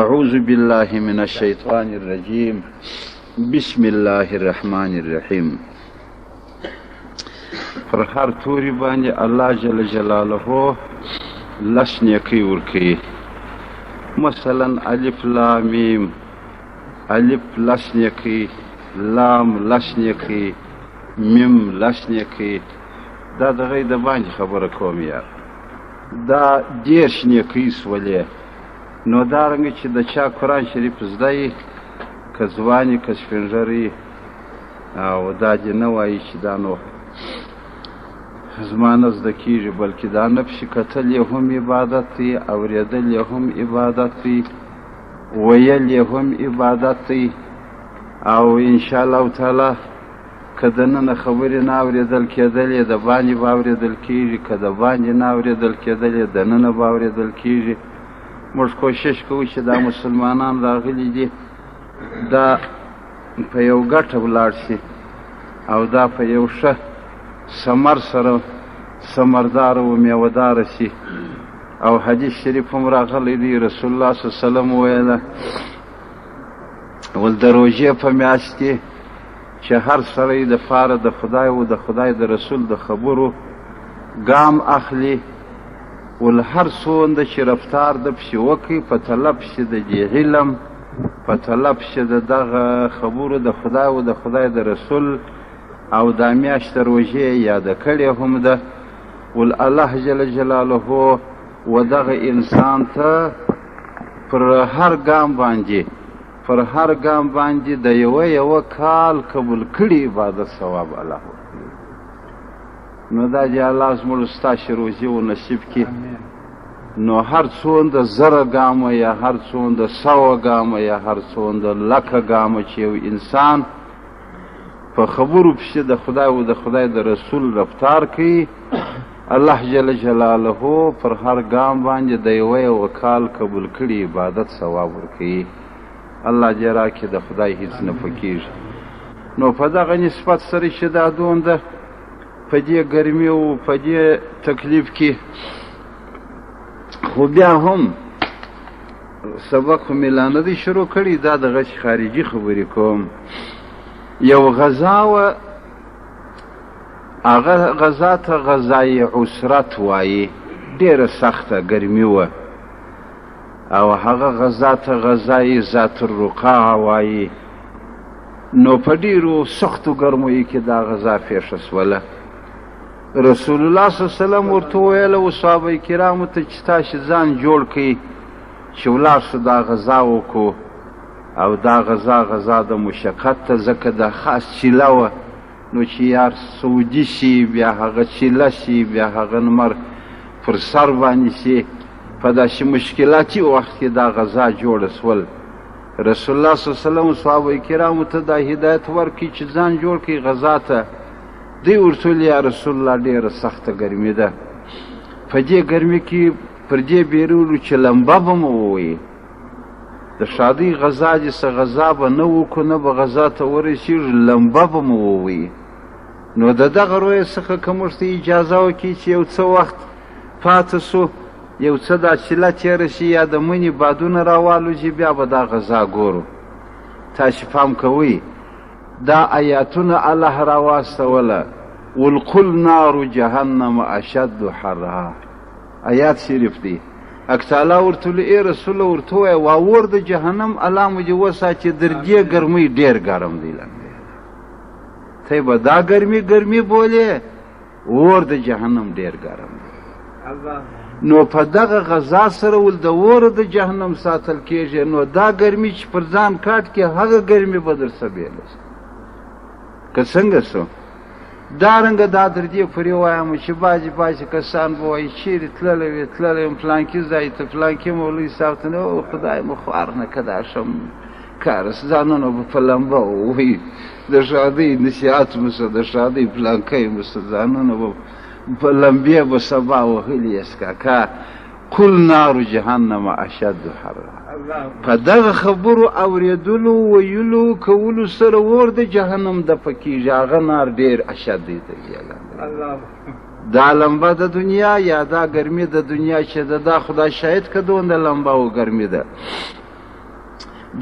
اعوذ بالله من الشیطان الرجیم، بسم الله الرحمن الرحیم. پر هر توري باندې الله جل جلاله لس نیکۍ ورکوي. مثلا الف لام میم، الف لس نیکۍ، لام لس نیکۍ، میم لس نیکۍ. دا دغه د باندې خبره کوم یار، دا 30 نیکۍ سولې. نو دارنګه چې د چا قرآن شریف زده وي، که ځوان وي که سپین ږیری، او دا دې نه وایي چې دا نو زما نه زده کېږي، بلکې دا نه پسې کتل یې هم عبادت دی، اورېدل یې هم عبادت دی، ویل یې هم عبادت دی. او انشاءالله تعالی که دننه خبرې نه اورېدل کېدلې، د باندې به اورېدل کېږي، که د باندې نه اورېدل کېدلې، دننه به اورېدل کېږي. موږ کوشش کوو چې دا مسلمانان راغلي دي، دا په یو ګټه ولاړ شي او دا په یو ښه ثمر سره ثمردار او میوهدار شي. او حدیث شریف هم راغلی دی، رسول الله صلی الله علیه وسلم ویله ول د روژې په میاشت کې چې هر سړی د پاره د خدای او د خدای د رسول د خبرو ګام اخلي، ول هر څوند چې رفتار د پسې وکړي، په طلب پسې د دې علم، په طلب پسې د دغه خبرو د خدای او د خدای د رسول، او دا میاشت روژې یاده کړې هم ده، ول الله جل جلاله و دغه انسان ته پر هر ګام باندې، پر هر ګام باندې د یوه یوه کال قبول کړي عبادت ثواب الله ورکوي. نو دا دې الله زموږ ستاسې روزي و نصیب کړي. نو هر څوند 1000 ګامه یا هر څوند 100 ګامه یا هر څوند لکه ګامه چې یو انسان په خبرو پسې د خدای او د خدای د رسول رفتار کوي، الله جل جلاله پر هر ګام باندې د یوه یوه کال قبول کړي عبادت ثواب ورکوي. الله دې راکړي، د خدای هیڅ نه پکېږي. نو په دغه نسبت سره چې دا دونده په دې ګرمي او په دې تکلیف کې، خو بیا هم سبق خو مې لا نه دی شروع کړی، دا دغسې خارجي خبرې کوم. یو غذا وه، هغه غذا ته غذای عسرت وایي، ډېره سخته ګرمي وه، او هغه غذا ته غذای ذات الرقاع وایي. نو په ډېرو سختو ګرمیو کې دا غذا پېښه سوله. رسول الله صلی الله علیه وسلم ورته وویل او صحابه کرامو ته چې تاسې ځان جوړ کړئ چې ولاړ شو دا غذا وکړو. او دا غذا غذا د مشقت ته، ځکه دا خاص چیله وه، نو چې یار سعودي شي، بیا هغه چیله شي، بیا هغه نمر پر سر باندې شي، په داسې مشکلاتي وخت کې دا غذا جوړه سول. رسول الله صلی الله علیه وسلم صحابه کرامو ته دا هدایت ورکړي چې ځان جوړ کړئ غذا ته. دوی ورته ویل یا رسول الله ډېره سخته ګرمي ده، په دې ګرمي کې پر دې بېرېږو چې لمبه به مو ووهي، د ښادۍ غذا دې څه غذا به نه وکړو، نه به غذا ته ورسېږو، لمبه به مو ووهي. نو د دغه رویې څخه که موږ ته اجازه وکړي چې یو څه وخت پاتې سو، یو څه دا چیله تېره شي یا د مني بادونه راوالوځي، بیا به دا غذا ګورو. تاسې پام کوئ، دا آیاتونه الله راواستوله، ولقل نار جهنم اشد حرها، آیات شریف دی. حق تعالی ورته ویل ای رسوله ورته ووایه واور د جهنم الله مو دې وساتي، در دې ګرمۍ ډېر ګرم دی. لنډی ته به دا ګرمي ګرمي بولې، اور د جهنم ډېر ګرم دی. نو په دغه غذا سره ول د اور د جهنم ساتل کېږي. نو دا ګرمي چې پر ځان کاټ کې، هغه ګرمي به درڅه بېله شي. که څنګه سو؟ دارنګه دا در دې پورې وایم چې بعضې بعضې کسان به وایي چېرې تللی وې، تللی یم فلانکي ځای ته، فلانکي مولوي صاحب ته، نو خدای مو خوار نه که دا ښه کار ځانونه به په لمبه ووهي، د ښادۍ نصیحت مو څه، د ښادۍ پلانکی مو څه، ځانونه به په لمبې به سبا وهلي یاست. کاکا قل نار جهنم اشد حرا، په دغه خبرو اورېدلو ویلو کولو سره اور د جهنم دفع کېږي، هغه نار ډېر اشد دی تر دې لاندې. دا لمبه د دنیا یا دا ګرمي د دنیا چې ده، دا خدا شاهد که دونه لمبه او ګرمي ده.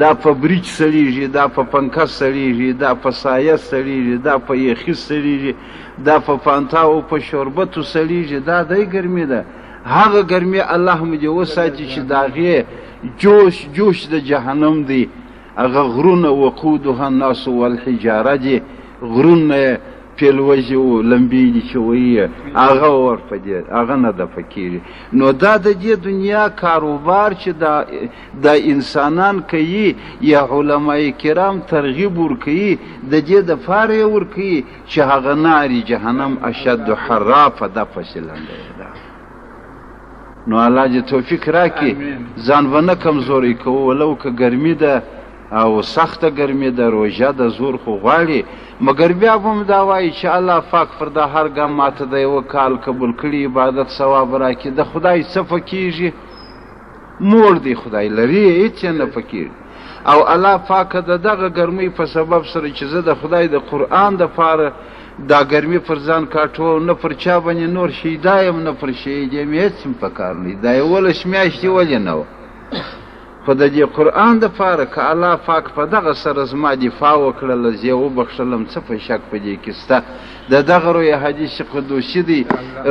دا په بریج سړیږي، دا په پنکه سړیږي، دا په سایه سړیږي، دا په یخي سړیږي، دا په فانتا او په شربتو سړیږي. دا دی ګرمي ده. هغه ګرمي الله مو دې وساتي چې د هغې جوش جوش د جهنم دی. هغه غرونه وقودها الناس والحجاره دي، غرونه پیلوځي او لمبې دي چې وایي هغه اور په دې هغه نه دفع کېږي. نو دا د دې دنیا کاروبار چې دا انسانان کوي یا علماء کرام ترغیب ورکوي، د دې دپاره یې ورکوي چې هغه نارې جهنم اشد حرا په دا پسې لنډه ده. نو الله دې توفیق راکړي، ځان به نه کمزوری کوو، ولو که ګرمي ده او سخته ګرمي ده، روژه د زور خو غواړي، مګر بیا به هم دا وایي چې الله پاک پر دا هر ګام ماته د یوه کال قبول کړي عبادت ثواب راکړي. د خدای څه پکېږي؟ موړ دی خدای لري، هېڅ یې نه پکېږي. او الله پاک د دغه ګرمۍ په سبب سره چې زه د خدای د قرآن دپاره دا ګرمي پر ځان کاټوم، نه پر چا باندې نور شیدا یم، نه پر شهید یم، هېڅ هم په کار نه دی. دا 11 میاشتې ولې نه وه؟ خو د دې قرآن دپاره که الله پاک په دغه سره زما دفاع وکړله، زه یې وبخښلم، څه په شک په دې کې سته؟ د دغه روی حدیث قدوسي دی،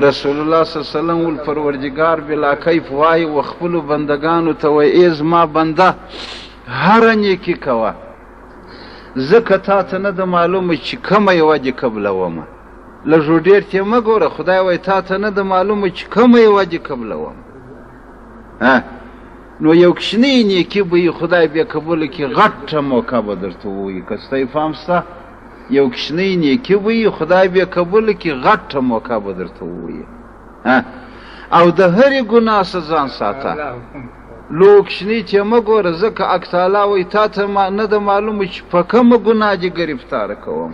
رسول الله صلی الله علیه وسلم ول پروردګار بلا کیف وایي و خپلو بندګانو ته وایي، ای زما بنده هره نیکي کوه، ځکه تا ته نه ده معلومه چې کومه یوه دې قبلومه. لږ و ډېر ته مه ګوره، خدای وایي تا ته نه ده معلومه چې کومه یوه دې قبلوم. نو یو کوچنۍ نیکي به یې خدای بیا قبوله کړي، غټه موقع به درته ووایي. که ستا فهم سته، یو کوچنۍ نیکي به یې خدای بیا قبوله کړي، غټه موقع به درته ووایي. او د هرې ګناه څخه ځان ساته، لو کوچنۍ ته مه ګوره، ځکه حق تعالی وایي تا ته نه ده معلومه چې په کومه ګناه دې ګرفتاره کوم.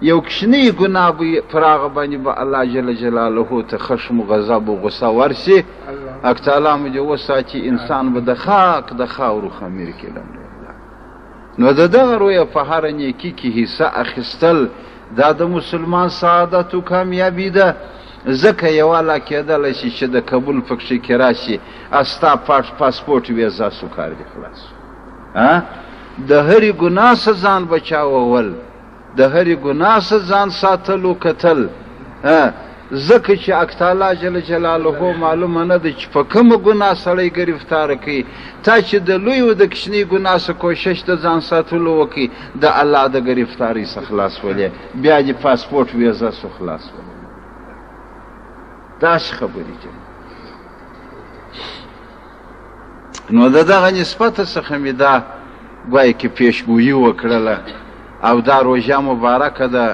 یو کوچنۍ ګناه به پر هغه باندې به الله جل جلاله ته خشم و غضب و غصه ورسي. حق تعالی مو دې وساتي، انسان به د خاک د خاورو خمیر کې لنډی. نو د دغه رویه په هره نیکي کې حصه اخیستل دا د مسلمان سعادت و کامیابي ده. ځکه یوه لا کېدلی شي چې د قبول پکښې کې راشي، ستا پاسپورټ ویزا سو، کار دې خلاص. د هرې ګناه څخه ځان بچاوول، د هرې ګناه څخه ځان ساتلو کتل، ځکه چې حق تعالی جل جلاله معلومه نه ده چې په کومه ګناه سړی ګرفتاره کوي. تا چې د لوی او د کوچنۍ ګناه څخه کوشش د ځان ساتلو وکړي، د الله د ګرفتارۍ څخه خلاص ولې، بیا دې پاسپورټ ویزه سو خلاص ولې. داسې خبرې دي. نو د دغه نسبت څخه مې دا ګویا کې پیشګویي وکړله. او دا روژه مبارکه ده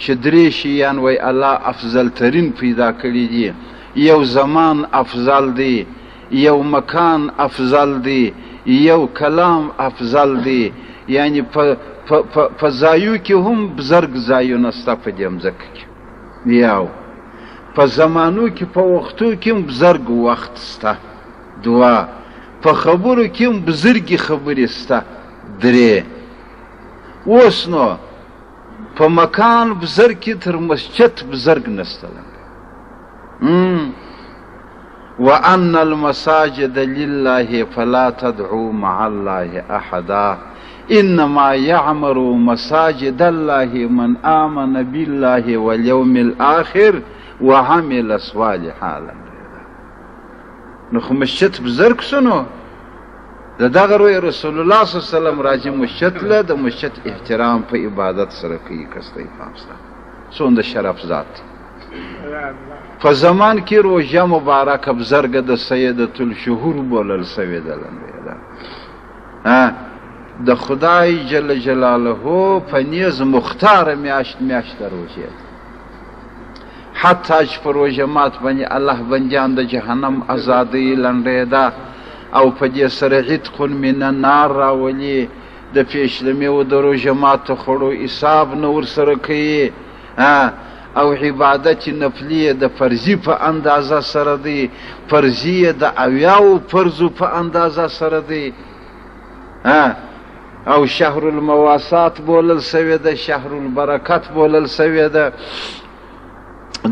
چې درې شیان وایي الله افضل ترین پیدا کړي دي. یو زمان افضل دی، یو مکان افضل دی، یو کلام افضل دی. یعنی په ځایو کې هم بزرګ ځایونه سته په دې مځکه کې. یو په زمانو کې په وختو کې هم بزرګ وخت سته. دوه په خبرو کې هم بزرګې خبرې سته. درې اوس نو په مکان بزرګ کې تر مسجد بزرګ نسته. وأن المساجد لله فلا تدعوا مع الله أحدا إنما يعمر مساجد الله من آمن بالله واليوم الآخر وعمل صالحا. نو خو مسجد بزرګ سو. نو د دغه روی رسول الله صلی الله علیه وسلم راځي مسجد له د مسجد احترام په عبادت سره کوي. کسته فهم سته څومره شرف ذات. په زمان کې روژه مبارکه بزرګه د سیدة الشهور بولل سوې ده. لنډه ده د خدای جل جلاله په نیز مختاره میاشت میاشت د روژې ده. حتی چې په روژه مات باندې الله بندیان د جهنم ازادوي. لنډه ده او په دې سره عتق من النار راولي، د پیشلمې د روژه ماتو خوړو حساب نه ورسره کوي، او عبادت نفلي د فرضي په اندازه سره دی، فرضي د 70 فرضو په اندازه سره دی. او شهر المواسات بولل سوې ده، شهر البرکت بولل سوې ده.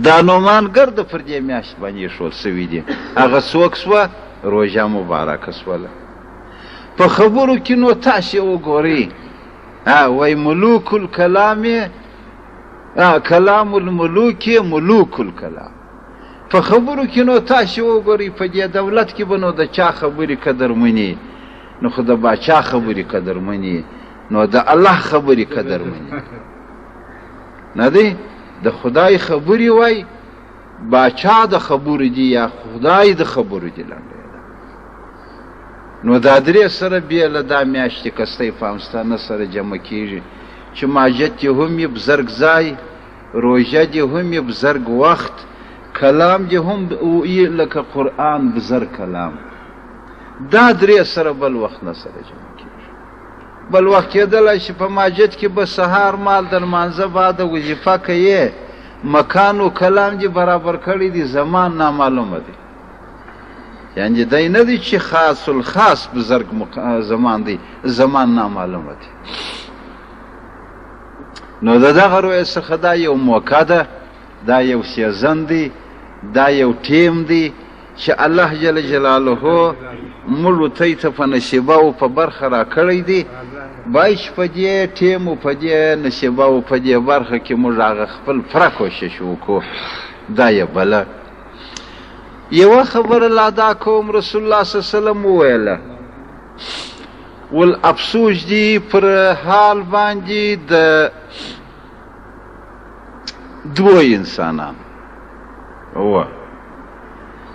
دا نومان ګرد پر دې میاشت باندې ایښول سوي دي. هغه څوک سوه؟ روژه مبارکه سوله. په خبرو کې نو تاسې وګورئ، وای ملوک الکلام، کلام الملوک ملوک الکلام. په خبرو کې نو تاسې وګورئ، په دې دولت کې به نو د چا خبرې قدرمنې، نو خو د باچا خبرې قدرمنې، نو د الله خبرې قدرمنې نه دی. د خدای خبرې وای، باچا د خبرو دي یا خدای د خبرو دي. لنډه نو دا درې سره بې له دا میاشتې کستۍ فامسته نه سره جمع کېږي چې ماجت دې هم یې بزرګ ځای، روژه دې هم یې بزرګ وخت، کلام دې هم لکه قرآن بزرګ کلام. دا درې سره بل وخت نه سره جمع کېږي. بل وخت کېدلی شي په ماجت کې به سهار مال د لمانځه بعد وظیفه کوې، مکان او کلام دې برابر کړی دی، زمان نامعلومه دی. یعنی دی نه دی چې خاص الخاص بزرګ زمان دی، زمان نامعلومه دی. نو د دغه روی څخه دا یو موقع ده، دا یو season دی، دا یو ټیم دی چې الله جل جلاله موږ ته ته په نصیبه او په برخه راکړی دی. باید چې په دې ټیم او په دې نصیبه او په دې برخه کې موږ هغه خپل پوره کوشش وکړو. دا یې بله یوه خبره لا دا کوم. رسول الله صلی الله علیه وسلم وویله ول افسوس دی پر حال باندې د دوو انسانانو.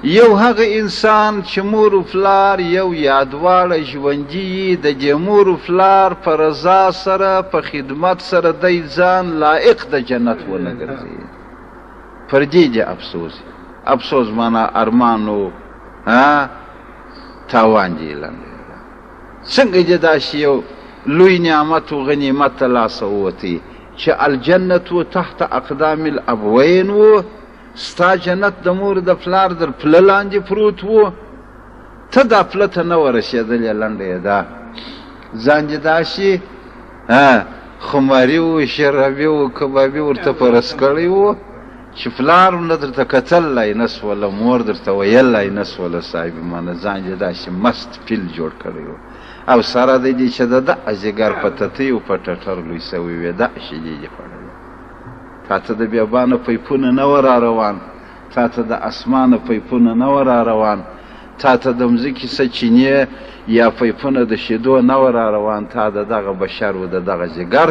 یو هغه انسان چې مور و پلار یو یا دواړه ژوندي یي، د دې مور و پلار په رضا سره په خدمت سره دی ځان لایق د جنت ونه ګرځوي، پر دې دې افسوس. افسوس معنا ارمان و تاوان دی. لنډه څنګه دې داسې یو لوی نعمت و غنیمت ته لاسه ووتی چې الجنت و تحت اقدام الابوین و، ستا جنت د مور د پلار در پله لاندې پروت و، ته دا پله ته نه ورسېدلې. لنډه یې ده ځان دې داسې خماري و، شرابي و، کبابي ورته پرس کړی و چې پلار نه درته کتلی نه سوله، مور درته ویلی نه سوله، صاحب مانه ځان دې داسې مست پیل جوړ کړی و. او سره د دې چې د دغه ځیګر په تتۍ او په ټټر لوی سوی وي، دا شیدې دې خوړلې. تا ته د بیابانه پیپونه نه وه را روان، تا ته د اسمانه پیپونه نه وه را روان، تا ته د مځکې څه چینې یا پیپونه د شیدو نه وه را روان، تا د دغه بشر و د دغه ځیګر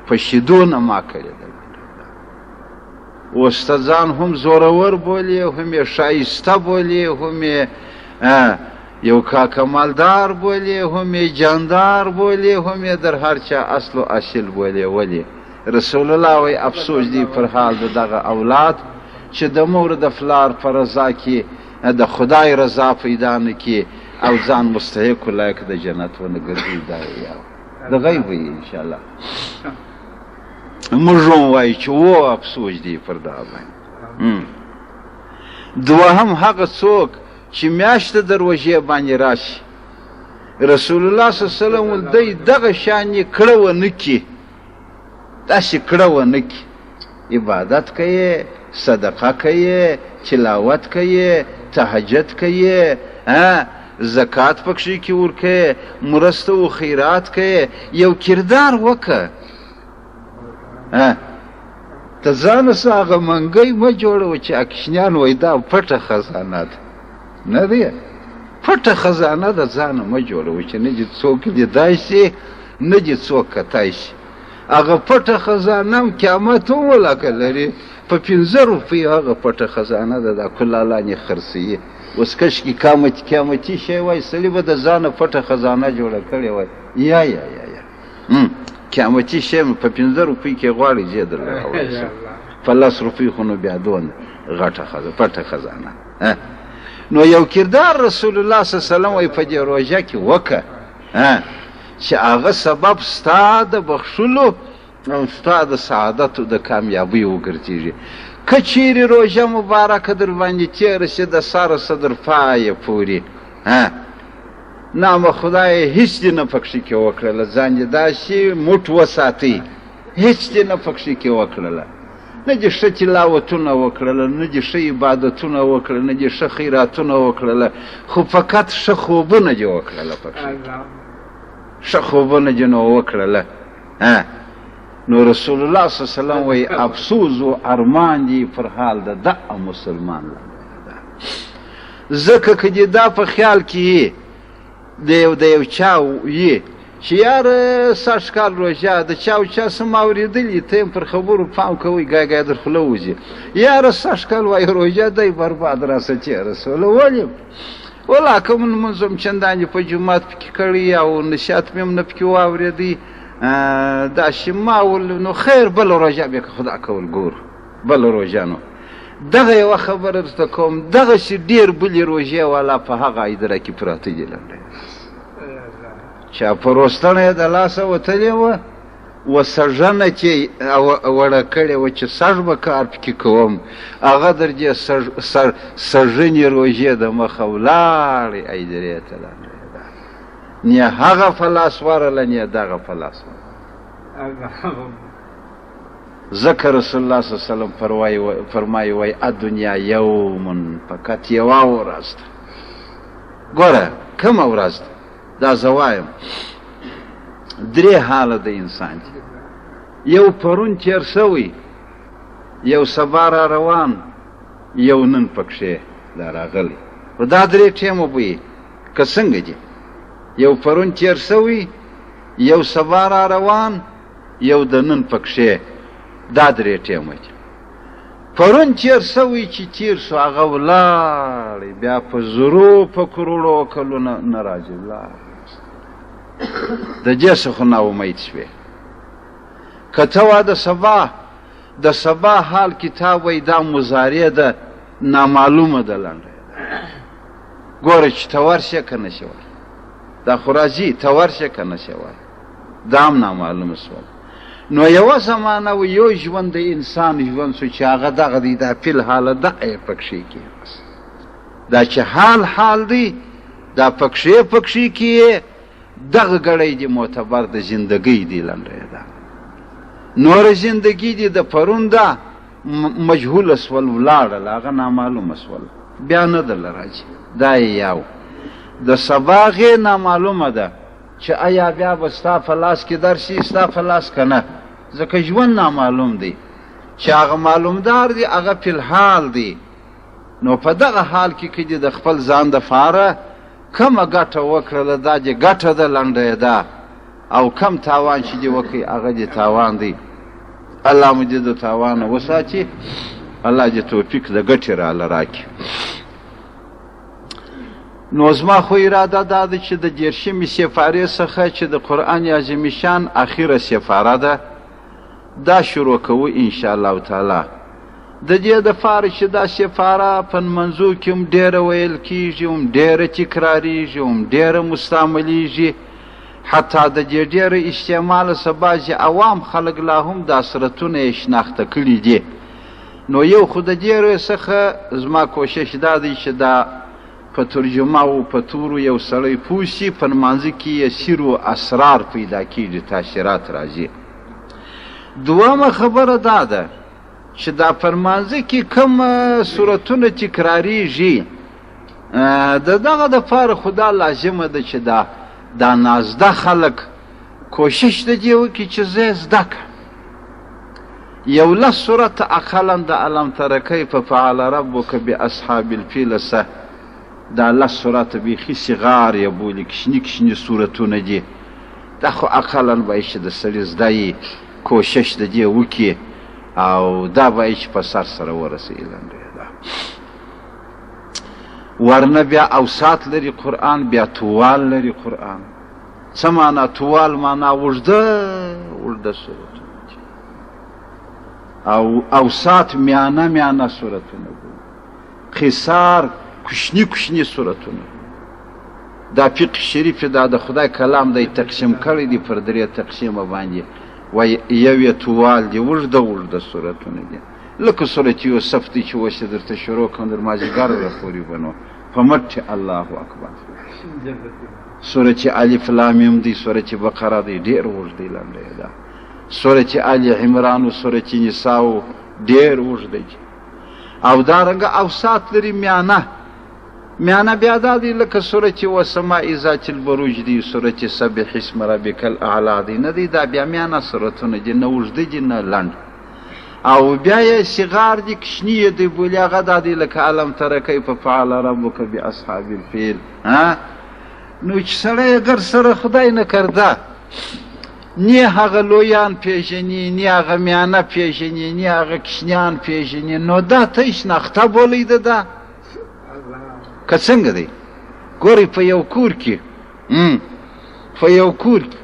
په شیدو نه ما کړې ده. اوس ته ځان هم زورور بولې، هم یې ښایسته بولې، هم یې یو کاکه مالدار بولې، هم یې جاندار بولې، هم یې در هر چا اصل و اصیل بولې. ولې رسول الله وایي افسوس دی پر حال د دغه اولاد چې د مور د پلار په رضا کې د خدای رضا پیدا نه کړي او ځان مستحق و لایق د جنت ونه ګرځي. دا یو د غیب وي انشاءالله. موږ هم وایو چې و افسوس دی پر دا باندې. دوهم هغه څوک چې میاشت د روژې باندې راشي، رسول الله صلی الله علیه وسلم ول دی دغه شان یې کړه ونه کړي، داسې کړه ونه کړي، عبادت کوي، صدقه کوي، تلاوت کوي، تهجد کوي، زکات پکښې کې ورکوي، مرسته و خیرات کوي، یو کردار وکړه. ته ځانه څه هغه منګی مه جوړوه چې اکشنیان وایي دا پټه خزانه ده. نه دی، پټه خزانه ده، ځانه مه جوړوه چې نه دې څوک لیدای شي نه دې څوک کتای شي. هغه پټه خزانه هم قیامت هم ولاکه لري، په 5 روپۍ هغه پټه خزانه ده، دا کلالان یې خرڅوي. اوس کشکې قیامتي شی وای، سړي به د ځانه پټه خزانه جوړه کړې وای. یا یا یا یا قیامتي شی په 5 روپۍ کې غواړي زه درله راوړی شم، په 10 روپۍ خو نو بیا دونه غټه پټه خزانه. نو یو کردار رسول الله صلی الله علیه وسلم وایي په دې روژه کې وکړه چې هغه سبب ستا د بخښلو او ستا د سعادت او د کامیابۍ وګرځېږي. که چیرې روژه مبارکه در باندې تېره شي د سره څه در پایه پورې، نامه خدای هیڅ دې نه پکښې کې وکړله، ځان دې داسې موټ وساتئ، هیڅ دې نه پکښې کې وکړله، نه دې ښه تلاوتونه وکړله، نه دې ښه عبادتونه وکړله، نه دې ښه خیراتونه وکړله، خو فقط ښه خوبونه دې وکړله پکښې. ښه خوبونه دې نو وکړله. نو رسول الله صلی الله علیه وسلم وایي افسوس و ارمان دي پر حال د دغه مسلمان لنډه ده. ځکه که دې دا په خیال کې د یو د یو چا وي چې یاره سږ کال روژه د چا او چا څه ما اورېدلي، ته هم پر خبرو پام کوئ، ګای ګای در خوله وځي، یاره سږ کال وایي روژه دی برباد راسه تېره سوله. ولې؟ ولا که لمونځ هم چندانې په جومات پکې کړی او نصیحت مې هم نه پکې واورېدی، داسې ما ول نو خیر بله روژه بیا که خدا کول ګورو بله روژه. نو دغه یوه خبره درته کوم، دغسې ډېر بلې روژې والا په هغه هدیره کې پراته دي لنډی چا پروستڼه یې د لاسه وتلې وه، وسږنه چې وړه کړې وه چې سږ به کار پکې کوم، هغه در دې سږنې روژې د مخه ولاړې هدیرې ته لنډی ده، نه هغه په لاس ورله نه دغه په لاس ورله. ځکه رسول الله صلی الله علیه وسلم فرمایي وایي الدنیا یوم، فقط یوه ورځ ده. ګوره کومه ورځ ده، دا زه وایم درې حاله د انسان دي، یو پرون تېر شوی، یو سبا را روان، یو نن پکښې دا راغلی. خو دا درې ټیمه به وي که څنګه دي؟ یو پرون تېر شوی، یو سبا را روان، یو د نن پکښې، دا درې ټیمه دي. پرون تېر شوی چې تېر شو هغه ولاړی، بیا په زرو په کروړو کلونه نه راځي، ولاړ د دې څخه خو ناامید شوې. که ته وا د سبا د سبا حال کتاب وایي دا مضارع ده، نامعلومه ده لنډه ده، ګوره چې ته ورشې که نه شې ور، دا خو راځي ته ورشې که نه شې ور، دا هم نامعلومه سول. نو یوه زمانه و یو ژوند د انسان ژوند سو چې هغه دغه دی، دا فی الحاله دغه یې پکښې کېناست، دا چې حال حال دی دا پکښې پکښې کې دغه ګړی دی معتبر د زندګۍ دی لنډه یې ده. نوره زندګي دي د پرون ده مجهوله سول، ولاړله هغه نامعلومه سول، بیا نه درله راځي. دا یې یو د سبا غې نامعلومه ده چې ایا بیا به ستا په لاس کې درشي ستا په لاس که نه، ځکه ژوند نامعلوم دی، چې هغه معلومدار دی هغه فی الحال دی. نو په دغه حال کې که دې د خپل ځان دپاره کومه ګټه وکړله دا دې ګټه ده لنډه یې ده، او کم تاوان چې دې وکړي هغه دې تاوان دی. الله مو دې د تاوانه وساتي، الله دې توفیق د ګټې راله راکړي. نو زما خو اراده دا ده چې د دېرشمې سپارې څخه چې د قرآن عظیم شان اخیره سپاره ده دا شروع کوو انشاءالله تعالی. د دې دپاره چې دا سپاره په نمانځو کې هم ډېره ویل کېږي، هم ډېره تکرارېږي، هم ډېره مستعملېږي، حتی د دې ډېره استعماله څه بعضې عوام خلک لا هم دا سرتونه یې شناخته کړي دي. نو یو خو د دې څخه زما کوشش دا دی چې دا په ترجمه او په تورو یو سړی پوه شي، په نمانځه کې یې سیر و اسرار پیدا کېږي، تاثیرات راځي. دوهمه خبره دا ده چې دا په نمانځه کې کوم صورتونه تکرارېږي د دغه دپاره خو دا لازمه ده چې دا دا نازده خلک کوشش د دې وکړي چې زه یې زده کړم. یو لس سورت اقلا د الم تر کیف فعل ربک باصحاب الفیل سه، دا لس سورت بیخي صغار یې بولي، کوچني کوچني سورتونه دي، دا خو اقلا باید چې د سړي زده یي کوشش د دې وکړي او دا باید چې په سر سره ورسوي لنډه یې ده. ورنه بیا اوساط لري قرآن، بیا توال لري قرآن. څه معنا توال؟ معنا اوږده اوږده سورتونه دي، او اوساط میانه میانه سورتونه بولي، قصار کوچني کوچني سورتونه. دا فقه شریف دا د خدای کلام دی تقسیم کړی دی پر درې تقسیمه باندې، وایي یو یې توال دی اوږده اوږده سورتونه دي، لکه سورت یوسف دی چې اوس یې درته شروع کړم در مازدیګر راپورې به نو په مټ الله اکبر. سورت الف لام میم دی، سورت بقره دی، ډېر اوږد دی لنډه یې ده. سورت آل عمران و سورت نساء ډېر اوږد دی. او دارنګه اوساط لري میانه، میانه بیا دا دی لکه سورة والسماء ذات البروج دی، سورة سبح اسم ربک الاعلی دی، نه دی دا بیا میانه سورتونه دي، نه اوږده دي نه لنډ. او بیا یې صغار دي، کوچني یې دی بولي، هغه دا دی لکه الم تر کیف فعل ربک باصحاب الفیل. ها نو چې سړی ګر سره خدای نه کرده نی هغه لویان پیژني، نی هغه میانه پیژني، نی هغه کوچنیان پیژني، نو دا ته شناخته بولئ د دا که څنګه دی؟ ګورئ په یو کور کې، په یو کور کې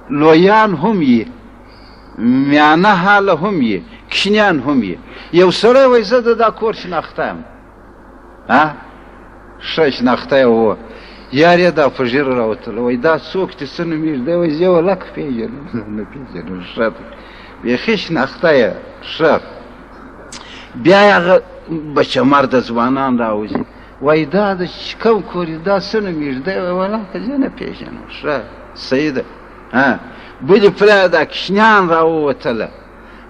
لویان هم یي، میانه حاله هم یي، کوچنیان هم یي. یو سړی وایي زه د دا کور شناخته یم، ها ښه شناخته یې وه، یار یې دا په ږیره راوتله، وایي دا څوک دي، څه نومېږي؟ دی وایي زه یې ولکه پېژنم، نه پېژنم. ښه دی، بیخي شناخته یې ښه. بیا یې هغه بچه مرده ځوانان راوځي، وایي دا د کوم کور دی، دا څه نومېږي؟ دی وایي ولاکه زه نه پېژنم. ښه صحیح ده. ها بلې پرې دا کوچنیان راووتله،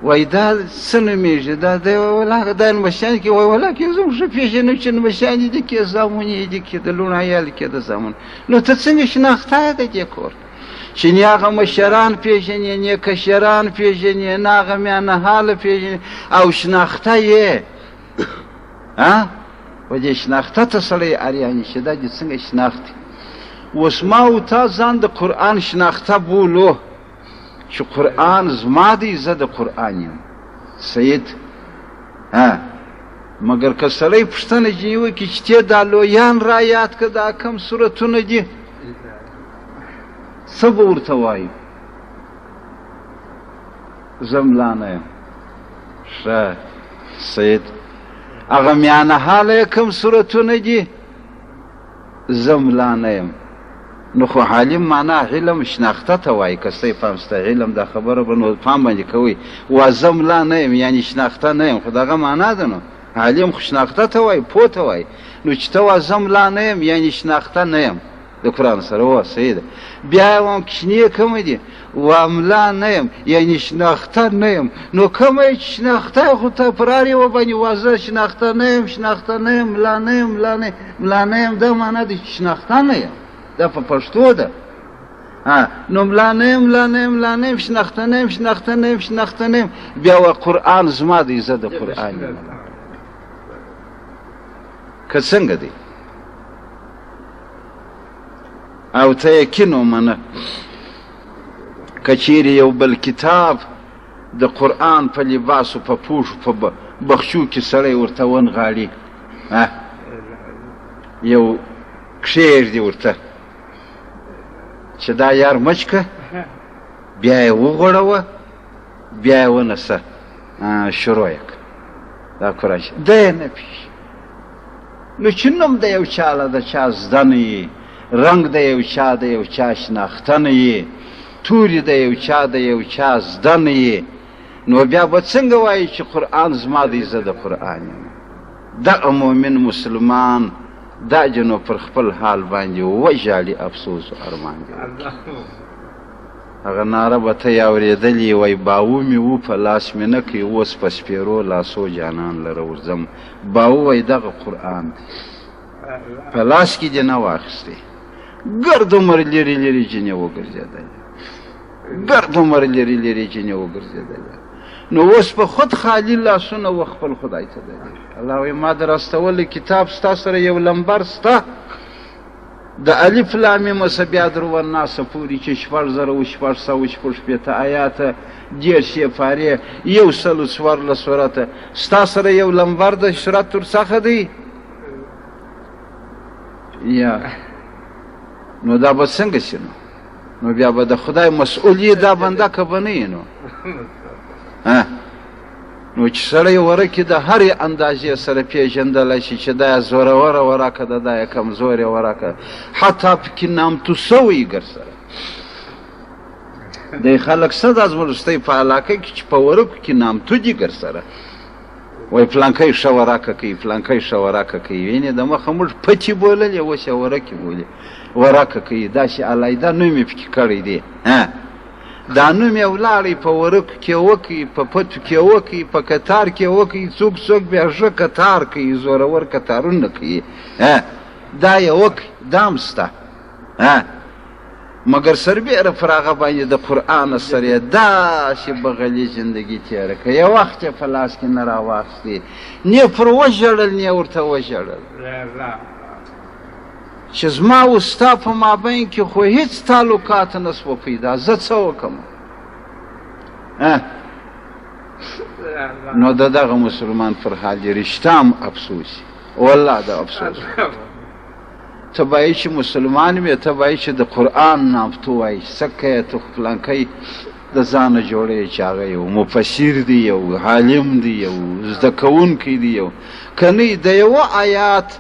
وایي دا څه نومېږي؟ دا دی وایي ولاکه دا نمسیان کې، وایي ولاکه زه هم ښه پېژنم چې نمسیان دي کې، زامن یې دي کې، د لوڼو عیال کې د زامن. نو ته څنګه شناخته یې د دې کور؟ چې نه هغه مشران پېژنې، نه کشران پېژنې، نه هغه میانه حاله پېژنې، او شناخته یې ها په دې شناخته ته سړی اریاني چې دا دې څنګه شناخت دی؟ اوس ما او تا ځان د قرآن شناخته بولو چې قرآن زما دی، زه د قرآن یم سید. ها مګر که سړی پوښتنه ځینې وکړي چې ته دا لویان را یاد که دا کوم سورتونه دي، څه به ورته وایو؟ زه ملا نه یم. ښه سید، هغه میانه حاله یې کوم سورتونه دي؟ زه ملا نه یم. نو خو عالم معنا علم شناخته ته وایي، که ستاسو پام سته علم دا خبره به نو پام باندې کوئ. وا زه ملا نه یم یعنې شناخته نه یم، خو دغه معنا ده. نو عالم خو شناخته ته وایي، پوه ته وایي. نو چې ته وا زه ملا نه یم یعنې شناخته نه یم د قرآن سره، وه صحیح ده. بیا یې وایم کوچني کومه دي؟ وا ملا نه یم یعنې شناخته نه یم. نو کومه یې چې شناخته یې، خو ته پر هر یوه باندې وا زه شناخته نه یم، شناخته نه یم، ملا نه یم، ملا نه یم، ملا نه یم، دا معنا ده چې شناخته نه یم، دا په پښتو ده. نو ملا نه یم، ملا نه یم، ملا نه یم، شناخته نه یم، شناخته نه یم، شناخته نه یم، بیا وا قرآن زما دی، زه د قرآن یم. که څنګه دی؟ او ته یقین ومنه که چیرې یو بل کتاب د قرآن په لباسو په پوښو په بخچو کې سړی ورته ونغاړي، یو کښېږدي ورته چې دا یار مچ که، بیا یې وغوړوه، بیا یې ونسه، شروع یې کړه دا قرآن دی یې نه پېژني. نو چې نوم د یو چا له د چا زده نه یي، رنګ د یو چا د یو چا شناخته نه یي، توري د یو چا د یو چا زده نه یي، نو بیا به څنګه وایي چې قرآن زما دی، زه د قرآن یم؟ دغه مؤمن مسلمان دا دې نو پر خپل حال باندې وژاړي، افسوس او ارمان دې وکړي. هغه ناره به ته یې اورېدلې وای، باوو مې وو په لاس مې نه کوي، اوس په سپېرو لاسو جانان لره ورځم. باوو وای دغه قرآن دی، په لاس کې دې نه واخیستی، ګرد عمر لیرې لیرې جنې وګرځېدلی، ګرد عمر لیرې لیرې جنې وګرځېدلی. نو اوس په خود خالي لاسونه و خپل خدای ته دی. الله وایي ما در استولی کتاب ستا سره یو لمبر سته د الف لام میم څخه بیا در والناس پورې چې 6660 آیاته، 30 سپارې، 114 سورته، ستا سره یو لمبر د سورت ورڅخه دی. یا نو دا به څنګه شي؟ نو بیا به د خدای مسؤل یې دا بنده که به نه یې؟ نو نو چې سړی ورکې د هرې اندازې سره پېژندلی شي چې دا یې زوروره ورکه ده، دا یې کمزورې ورکه، حتی پکې نامتو سوی ګرسره دی. خلک څه دا زموږ ستۍ په علاقه کې چې په ورکو کې نامتو دي ګرسره، وایي فلانکی ښه ورکه کوي، فلانکی ښه ورکه کوي. وینې د مخه موږ پچې بوللې، اوس یې ورکې بولي، ورکه کوي، داسې علیحده نوم یې پکې کړی دی. دا نوم یې ولاړی په ورکو کې وکړي، په پتو کې وکړي، په کتار کې وکړي، څوک څوک بیا ښه کتار کوي، زورور کتارونه کوي، دا یې وکړي، دا هم شته. مګر سربېره پر هغه باندې د قرآن سره یې داسې بغلي زندګي تېره کړه، یو وخت یې په لاس کې نه راواخیستې، نه پر وژړل نه ورته وژړل چې زما او ستا په مابین کې خو هیڅ تعلقات نه سوه پیدا، زه څه وکړم؟ نو د دغه مسلمان پر حال دې رښتیا هم افسوس، والله د افسوس. ته باید چې مسلمان وې، ته باید چې د قرآن نامتو وای، څه کوې ته خو پلانکی د ځانه جوړوې چې هغه یو مفسر دی، یو عالم دی، یو زده کوونکی دی، یو که نه د یوه آیات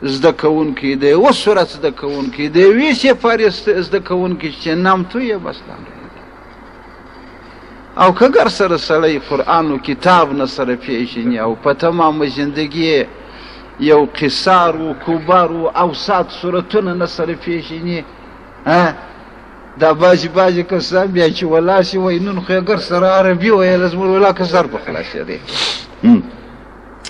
زده کوونکی، د یوه سورت زده کوونکی، د یوې سپارې زده کوونکی چې نامتو یې بس لنډه. او که ګر سره سړی قرآن و کتاب نه سره پیژني او په تمامه زندګي یو قصار و کبار و اوسات صورتونه نه سره پیژني، دا بعضې بعضې کسان بیا چې ولاړ شي وایي نن خو یې ګر سره عربي ویله، زموږ ولا که سر په خلاصېدی.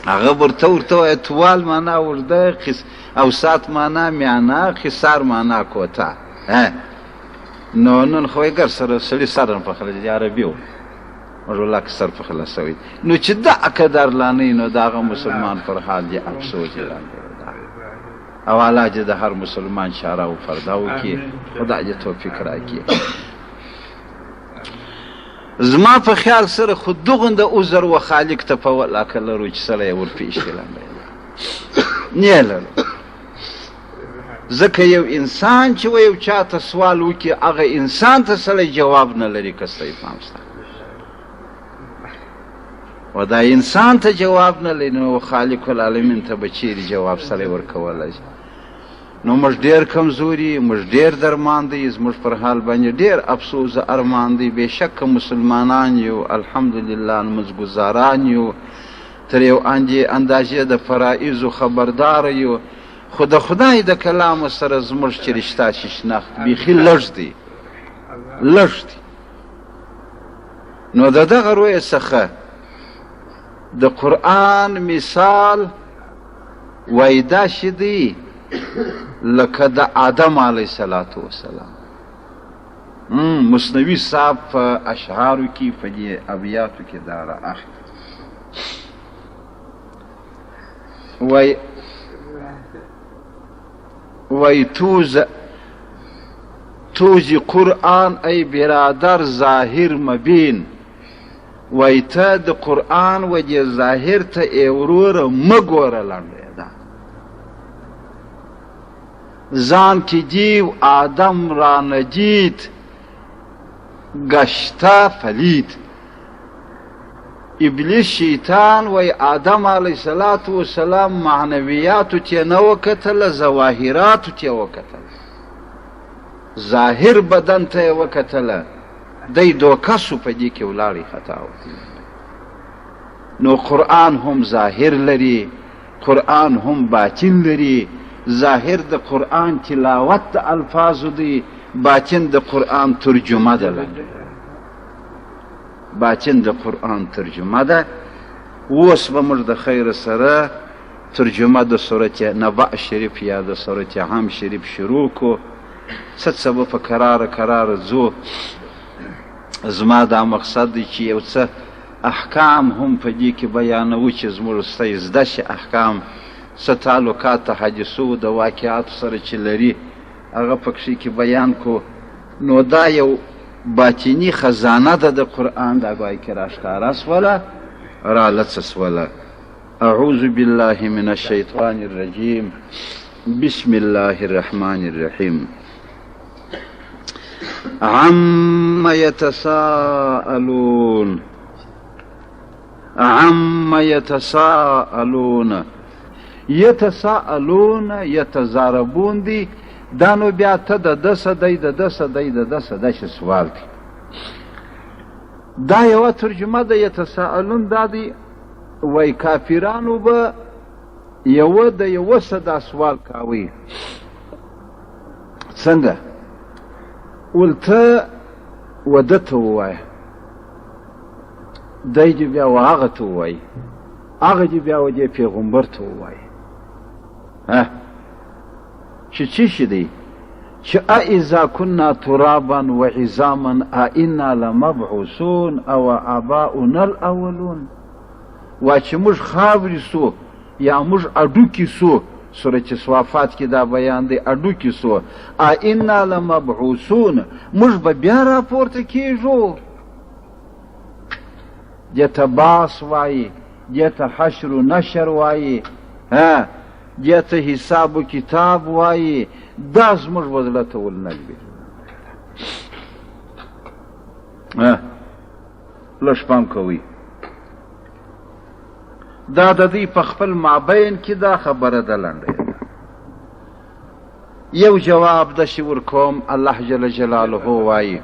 هغه ورته ورته وایي توال معنا اوږده، اوسات معنا میانه، قصار معنا کوتاه. نو نن خو یې ګر سره سړي سر په خلاصېدی، عربي و موږ والله که سر په خلاصوي. نو چې دا قدر لا نه نو د هغه مسلمان پر حال دې افسوس دی. او الله دې د هر مسلمان چاره او پرده وکړي، خدای دې توفیق راکړي. زما په خیال سره خو دغونده عذر و خالق ته په ولاکه لرو چې سړی یې ورپېښ کړي نه لرو. ځکه یو انسان چې و یو چا ته سوال وکړي هغه انسان ته سړی جواب نه لري، که ستاسو پام سته و دا انسان ته جواب نه لري نو خالق العالمین ته به چیرې جواب سړی ورکولی شي؟ نو موږ ډېر کمزوري، موږ ډېر درمان دی، زموږ پر حال باندې ډېر افسوس ارمان دی. بېشکه مسلمانان یو، الحمدلله لمونځګزاران یو، تر یو اندازې د فرایضو خبردار یو، خو د خدای د کلام سره زموږ چې رښتا شي شناخت بیخي لږ دی، لږ دی. نو د دغه رویې څخه د قرآن مثال وایي داسې دی لکه د آدم علیه الصلاة والسلام. مثنوي صاحب په اشعارو کې په دې ابیاتو کې دا را اخلي، وایي وایي توزی قرآن ای برادر ظاهر مبین، وایي ته د قرآن و دې ظاهر ته ای وروره مه ګوره لنډه ده، ځان کې دیو آدم را ندید گشته پلید. ابلیس شیطان وای آدم علیه الصلاة والسلام معنویاتو ته نه وکتله، ظواهراتو ته وکتله، ظاهر بدن ته یې وکتله، دی دوکه سو په دې کې ولاړی خطا وکړي. نو قرآن هم ظاهر لري، قرآن هم باطن لري. ظاهر د قرآن تلاوت د الفاظو دی، باطن د قرآن ترجمه ده، باطن د قرآن ترجمه ده. اوس به موږ د خیر سره ترجمه د سورت نبأ شریف یا د سورت عام شریف شروع کو، څه څه به په کراره کراره ځو. زما دا مقصد دی چې یو څه احکام هم په دې کې بیانوو چې زموږ ستۍ زده شي احکام، څه تعلقات د حادثو د واقعاتو سره چې لري هغه پکښې کې بیان کو. نو دا یو باطني خزانه ده د قرآن، دا ګویا کې راښکاره سوله، رالڅه سوله. اعوذ بالله من الشیطان الرجیم، بسم الله الرحمن الرحیم. عم يتساءلون، عم يتساءلون، يتساءلون يتزاربون دی. دا نو بیا ته د ده څه دی، د ده څه دی، د ده څه داسې سوال دی. دا یوه ترجمه ده. یتساءلون دا دی وایي کافرانو به یوه د یوه څه دا سوال کاوی، څنګه ولته و ده ته ووایه، دی دې بیا و هغه ته ووایي، هغه دې بیا و دې پیغمبر ته ووایي چې څه شي دی چې أإذا كنا ترابا وعظاما أإنا لمبعوثون أو آباؤنا الأولون. وا چې موږ خاورې سو یا موږ اډوکي سو، سورة صافات کې دا بیان دی، اډوکي سو، أإنا لمبعوثون، موږ به بیا راپورته کیږو. دې ته باس وایي، دې ته حشر و نشر وایي، دې ته حساب و کتاب وایي. دا زموږ و زړه ته ورنه لوېږي. لږ پام کوئ، دا د دوی په خپل مابین کې دا خبره ده لنډه ده. یو جواب داسې ورکوم، الله جل جلاله وایي.